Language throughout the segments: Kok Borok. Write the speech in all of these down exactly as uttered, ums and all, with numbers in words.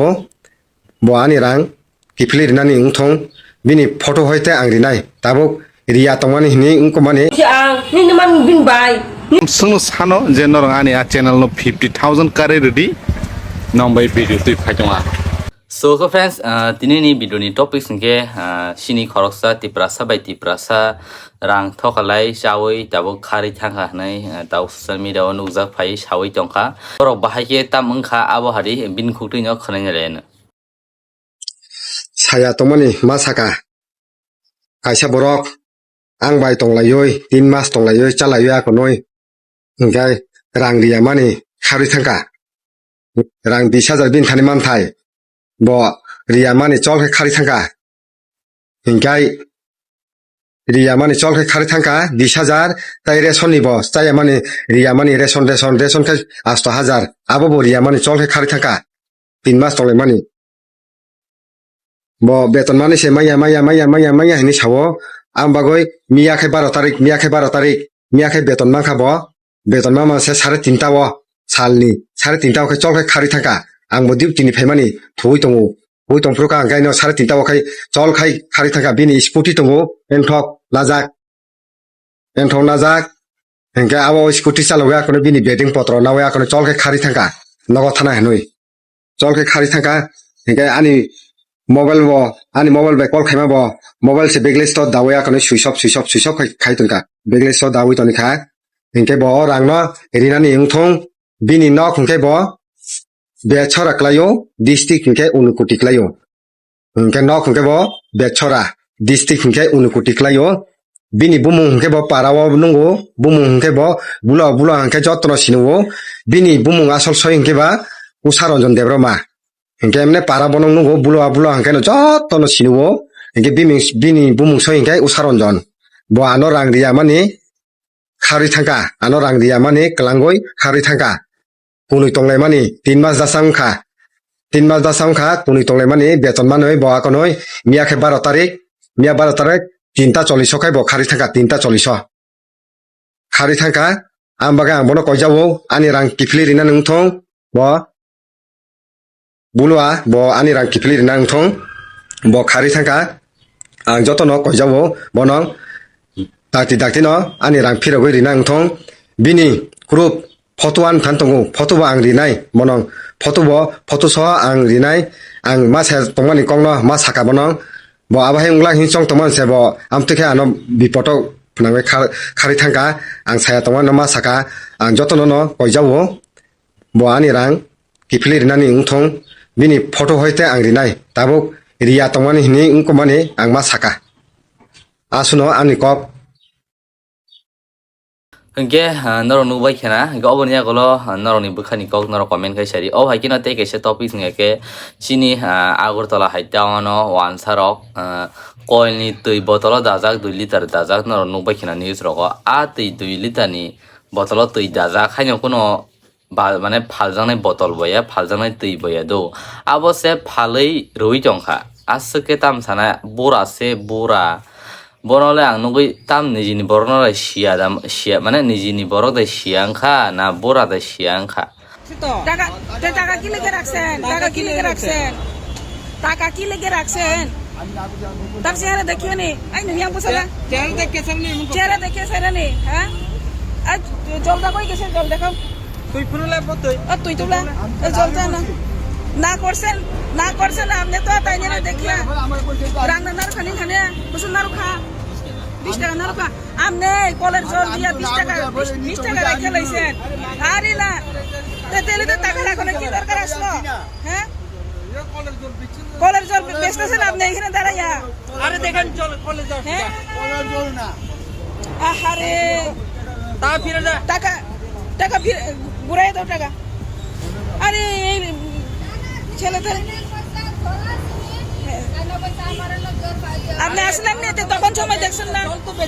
Bo ani rang kiphilwi rinani wngthong, bini photo hoite ang rinai, tabuk riya tongmani hinwi wngkukmani. Ang nini man bini bai. Swngno sano je norok ani a channel no fifty thousand kare rwdi, nong bai video twi phai tonga. So, khe friends, ah, tini ni video ni topics hwnkhe, ah, chini khoroksa Tiprasa bai Tiprasa rang thokalai chawi tabuk kharwi thangkha hwnwi, ah, tabuk social media o nukjak phai sawi tongkha. Borok bahai khe tam wngkha abo hari bini khuktwi no khwnai nai. Saya tongmani ma saka, kaisa borok ang bai tonglaiwi, tin mas tonglaiwi, chalaiwi akonwi, hwnkhe rang riyamani kharwi thangkha. Rang bis hajar bini thani manthai, bo riyamani chol khe kharwi thangkha. Hwnkhe riyamani chol khe kharwi thangkha bis hajar, tai ration ni bo chayamani, riyamani ration, ration, ration khe asto hajar, abo bo riyamani chol khe kharwi thangkha. Tin mas tonglaimani. Bo beton mani se maya, maya, maya, maya, maya hinwi sao. Ang bagwi miya khe baro tarik, miya khe baro tarik, miya khe beton mankha bo. Beton mama se sare tinta o, salni sare tinta o khe chol khe kharwi thangkha. Ang bo duty ni phaimani thuwi tongo. Thuwi tongphuru kha ang khe no sare tinta o khai chol khai kharwi thangkha. Bini scooty tongo, enthok najak. Enthok najak, hwnkhe abo scooty chalogwi akheno bini bedding potro nawi akheno chol khe kharwi thangkha, nogo thana hinwi. Chol khe kharwi thangkha, hwnkhe ani mobile bo, ani mobile bai call khaima bo, mobile se bag list o dawi akheno switch off, switch off, switch off khai, khai tongkha. Bag list o dawi tongkha, hwnkhe bo o rang no rinani wngthong, bini nok hwnkhe bo Betchora klaio, district hwnkhe Unakoti klaio. Hwnkhe nok hwnkhe bo Betchora, district hwnkhe Unakoti klaio. Bini bumung hwnkhe bo para o nungo, bumung hwnkhe bo Bulo Bulo hwnkhe jotono sinio. Bini bumung asol soi hwnkhe ba Usha Ranjan Debbarma. Hwnkhe emne para bono nungo Bulo Bulo hwnkhe no jotono sinio. Hwnkhe bini, bini bumung soi hwnkhe Usha Ranjan. Bo ano rang riyamani kharwi thangkha, ano rang riyamani kwlangwi kharwi thangkha. Kunui tonglaimani tin mas dasa wngkha. Tin mas dasa wngkha, kunui tonglaimani beton manwi bo akonoi miya khe baro tarik, miya baro tarik tinta chollish o khai bo kharwi thangkha, tinta chollish o. Kharwi thangkha, ang bagwi ang bono koijao, ani rang kiphilwi rinani wngthong, bo Bulo a, bo ani rang kiphilwi rina wngthong, bo kharwi thangkha, ang jotono koijao, bono dakti dakti no ani rang phirogwi rina wngthong, bini group photo ani phan tongo, photo bo ang rinai, bono photo bo, photo so ang rinai, ang ma se tongmani kokno ma saka bono, bo abo hai wngla hin chong tongmani se bo, amtwi khe ano bipoto phnangwi khar-, kharwi thangkha, ang saya tongmani ma saka, ang jotono no koijao. Bo ani rang kiphilwi rinani wngthong, bini photo hoite ang rinai, tabuk riya tongmani hinwi wngkukmani ang ma saka. Asuno ani kok. Hwnkhe, ah, norok nukbai khena, hwnkhe oboni yagulo, ah, norokni bwkhani kok norok comment khai sadi. O hai kheno tei kaisa topic wngya khe chini, ah, Agartala hai town o wansa rok, ah, koilni twi botolo dajak, dui liter dajak, norok nukbai khena news rogo. A twi dui liter ni botolo twi dajak, haino kuno ba, mane phaljaknai botol bo ya, phaljaknai twi bo ya do. Abo se phalwi rwi tongkha. Aswk khe tam sana bura se bura. Bono le ang nugwi tam nijini borok no le siya da, siya, mane nijini borok de siya wngkha na bura de siya wngkha. Taka, te taka ki lege raksen? Taka ki lege raksen? Taka ki lege raksen? Tar chehara dekhiyo ni. Ai, nung yang pusala. Chehara dekhe sar ni, mung chehara dekhe sar ni, ha? Ai, jol da koi gese, jol dekhao. Tui phuru le bo tui. O, tui tubla. O, jol da na. Na korsen, na korsen, amne to taine na dekhiya. Rang na nar khani khane, busu nar kha. Bish taka nar kha. Amne koler jol diya bish taka, bish, bish taka rakhe laisen. Are la. Te tele to taka rakho na ki dorkar aslo? Ha? Koler jol bechte sen apne ekhane daraiya. আরে দেখেন, জল, কলের জল। হ্যাঁ? কলের জল না। আহারে। তা ফিরে যা। টাকা, টাকা ফিরে, ঘুরাই দাও টাকা। আরে, এই ছেলে তো। আপনি আসলেন না, তো তখন সময় দেখছেন না।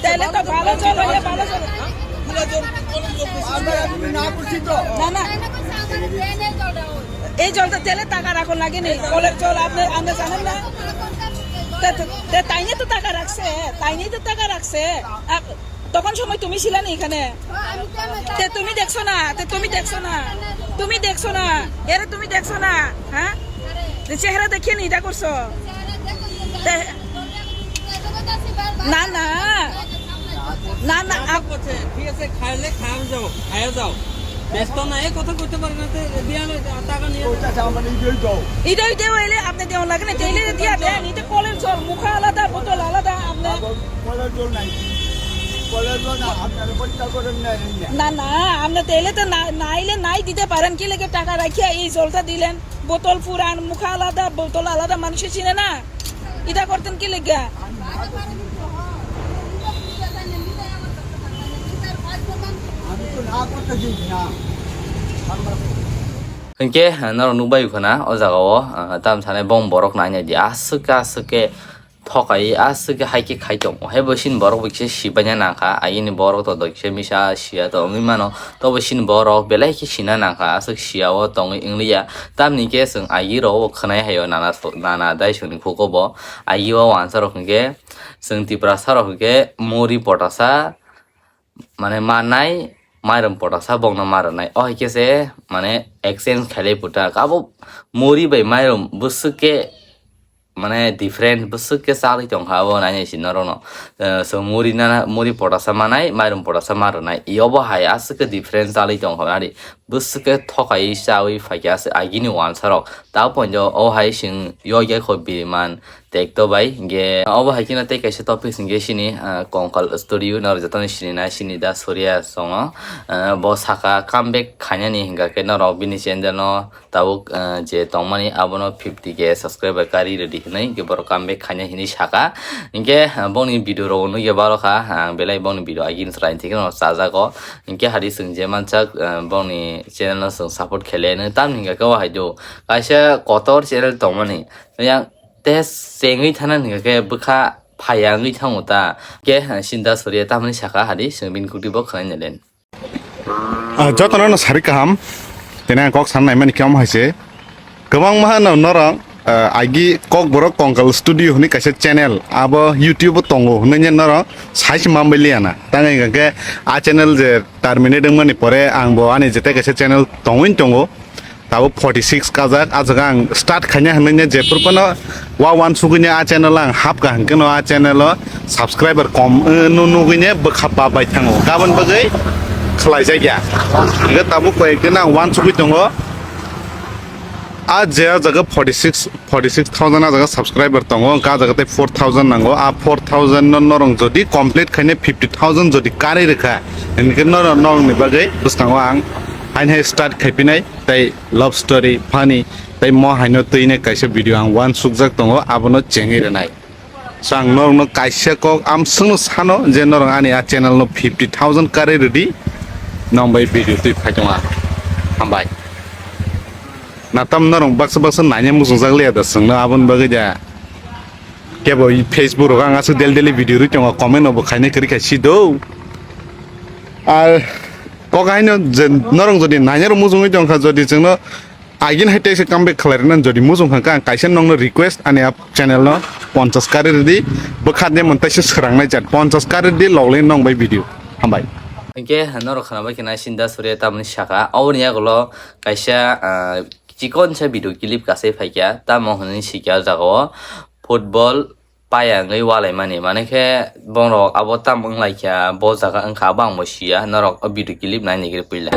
তাহলে তো ভালো জল হলে ভালো জল। আমরা না করছি তো। না, না। এই জলটা তেলে টাকা রাখো লাগে নি? কলের জল আপনি, আপনি জানেন না? তে, তে, তে তাইনে তো টাকা রাখছে, তাইনেই তো টাকা রাখছে। আর তখন সময় তুমি ছিলে না এখানে? তে তুমি দেখছো না, তে তুমি দেখছো না, তুমি দেখছো না, এরে তুমি দেখছো না, হ্যাঁ? চেহারা দেখিয়ে নি এটা করছো? তে-, না, না। না, না, আপ- ঠিক আছে, খাইলে খাওয়া যাও, খাওয়া যাও। ব্যস্ত না, এই কথা কইতে পারে না, তো দিয়া না, টাকা নিয়ে যাও। এটা হইতে হইলে আপনি দেওয়া লাগে না, তেইলে দিয়া দেন, এটা কলের জল, মুখা আলাদা, বোতল আলাদা, আপনার কলের জল নাই। কলের জল না, আপনারা পরিষ্কার করেন না, এই না। না, না, আপনি তেইলে তো না, নাইলে নাই দিতে পারেন, কি লেগে টাকা রাখিয়া এই জলটা দিলেন? বোতল পুরান, মুখা আলাদা, বোতল আলাদা, মানুষে চিনে না। এটা করতেন কি লেগে? Hingke norok nukbai khuna o jaga o, ah, tam sanai bong borok nai nai di aswk aswk khe thokai aswk khe hai khe khai tongo. Hai bo sini borok bo kisa sibaina nangkha, ayini borok to kisa misa sia to wngwi mano. Tobo sini borok belai khe sina nangkha, aswk sia o tongwi wngliya. Tamni khe chwng agi rok bo khwnai hai o nana so-, nana dai soni khuko bo. Agi o wansa rok hwnkhe chwng Tiprasa rok hwnkhe muri potasa, mane manai mairum potasa bongno ma rwnai. O hai khe se mane exchange khailai puta. Abo muri bai mairum bwswk khe mane different bwswk khe chalwi tongkha abo nainai si norokno. Eh, so muri nana, muri potasa manai, mairum potasa ma rwnai. Iobo hai aswk khe different chalwi tongkha nari. Bwswk khe thokai chawi phaikha aswk agini wansa rok. Ta poinjo o hai sing yogya kho biriman tekto bai. Hingke obo hai kheno tei kaisa topic hingke sini, ah, Kongkal Studio norok jotono sini nai sini da Surya songo. Ah, bo saka comeback khainani hingka khe norok bini channel no tabuk, ah, je tongmani abono fifty K subscriber kari rwdi hinwi hingke borok comeback khaina hinwi saka. Hingke, ah, bongni video rok nugya baro kha, ang belai bongni video agini chwrai thikeno chajago. Hingke hadi chwng je manchak, ah, bongni channel no chwng support khailai nw tam hingka khe o hai do. Kaisa kotor channel tongmani. Yang tei chengwi thana hingka khe bwkha phaiya wngwi thango ta. Hingke, ah, sinda Surya tamni saka hadi chwng bini kukti bo khwnai nailen. Ah, jotono no sari kaham. Tini ang kok sana naimani khe omo hai se. Kwbangma no norok, ah, agi Kokborok Kongkal Studio hwnwi kaisa channel, abo YouTube o tongo hwnwi norok sai se manbai liya na. Tang hingka khe a channel je terminate wngmani pore ang bo ani jete kaisa channel tongwi tongo. Tabuk forty six kajak, ah jaga ang start khaina hinwi je phuru phano wa wansugwi ni ah channel ang hapkha hwnkhe no ah channel o subscriber kom, eh, nu-, nugwi ne bwkha pa bai thango. Gabon bagwi khlai jakya. Hwnkhe tabuk koi ekdin ang wansugwi tongo. Ah je ah jaga forty six, forty six thousand ah jaga subscriber tongo, hwnkhe ah jaga tei four thousand nango. Ah four thousand no norong jodi complete khaine fifty thousand jodi karwi rwkha, hwnkhe norok, norokni bagwi bwskango ang haino hai start khaiphinai. Tei love story, funny, tei mo haino twini kaisa video ang wansukjak tongo, abono chengwi rwnai. So ang norokno kaisa kok amswkno sano je norok ani a channel no fifty thousand karwi rwdi, nong bai video twi phai tongo ang. Hambai. Natam norok baksa baksa naina muchungjak liya da chwngno aboni bagwi da. Kebo Facebook rok ang aswk daily daily video rwi tongo, comment no bo khaina kwrwi khai si do. Ar kok haino je norok jodi naina rok muchungwi tongkha, jodi chwngno agin hai teisa comeback khlai rwna jodi muchung kha, ang kaisa nokno request ani a channel no ponchas kari rwdi, bwkha de mon teisa swrangnai chat ponchas kari rwdi, logle nong bai video. Hambai. Hingke norok khwnabai khe naisinda Surya tamni saka, oboni yagulo kaisa, ah, chikon sa video clip kasai phaikya, tamo hwnwi sikya o jaga o football paya wngwi walaimani, mane khe borok abo tamo wnglaikha, bo jaga wngkha, abo ang bo siya, norok o video clip nainai khe puila.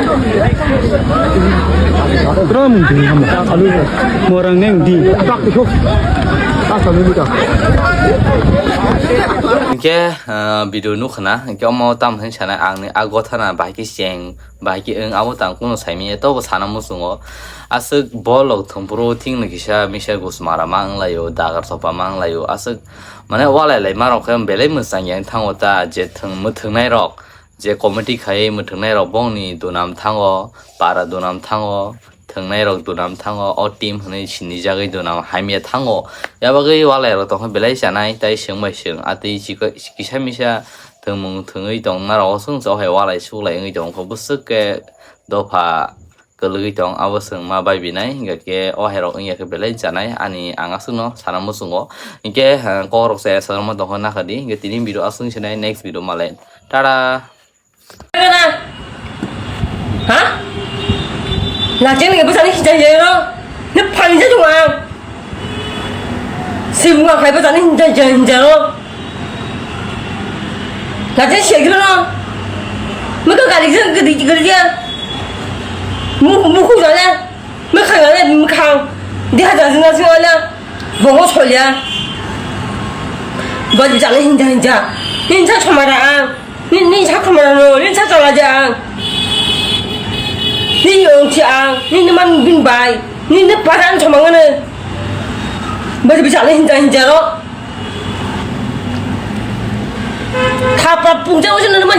Morang neng di. Hingke, ah, video nukhna, hingke omo tamo hwnwi sana, angni a gothana bahai khe cheng, bahai khe wng, abo tang kuno saimanya, tobo sana muchungo. Aswk bolok thwngphuru thingno kisa misa gusmara ma wnglaio, dagar sopa ma wnglaio, aswk mane walai lai ma rok khe belai mwchang yang thango ta, je thwng mwthwngnai rok, je committee khai mwthwngnai rok bongni dunam thango, para dunam thango, thwngnai rok dunam thango, o team hwnwi sinijagwi dunam hamya thango, yabagwi walai rok tongkha belai chanai, tai swng bai swng, atwi chikisa misa thwngmung thwngwi tongma rok, o chwng chok hai walai suklai wngwi tongkha, bwswk khe dopha kwlwgwi tong, abo chwng ma bai binai, hingkha khe o hai rok wngya khe belai chanai, ani ang aswkno sana muchungo. Hinkhe, ah, kok rok se aswk rok ma tongkha nakha di, hinkhe tini video aswk sinai, next video malai. Tada! Ha? Nacheng ni bwsani hijai jai ro. Ni phani je juma. Twi buma khaiba jani hinja hinja hinja ro. Lati siya gila no. Maka gari gari gari gari ya. Mu mu ku jale. Maka gale maka. Dia jajina singala. Bongo solia. Bali jale hinja hinja. Hinja chomara ang. Ni ni sa khumara no, ni sa chala ja ang. Ni yong chi ang, ni ni man bin bai, ni ni paran chomang ne. Bari bichale hinja hinja ro. Thapa pungja ujin ni man.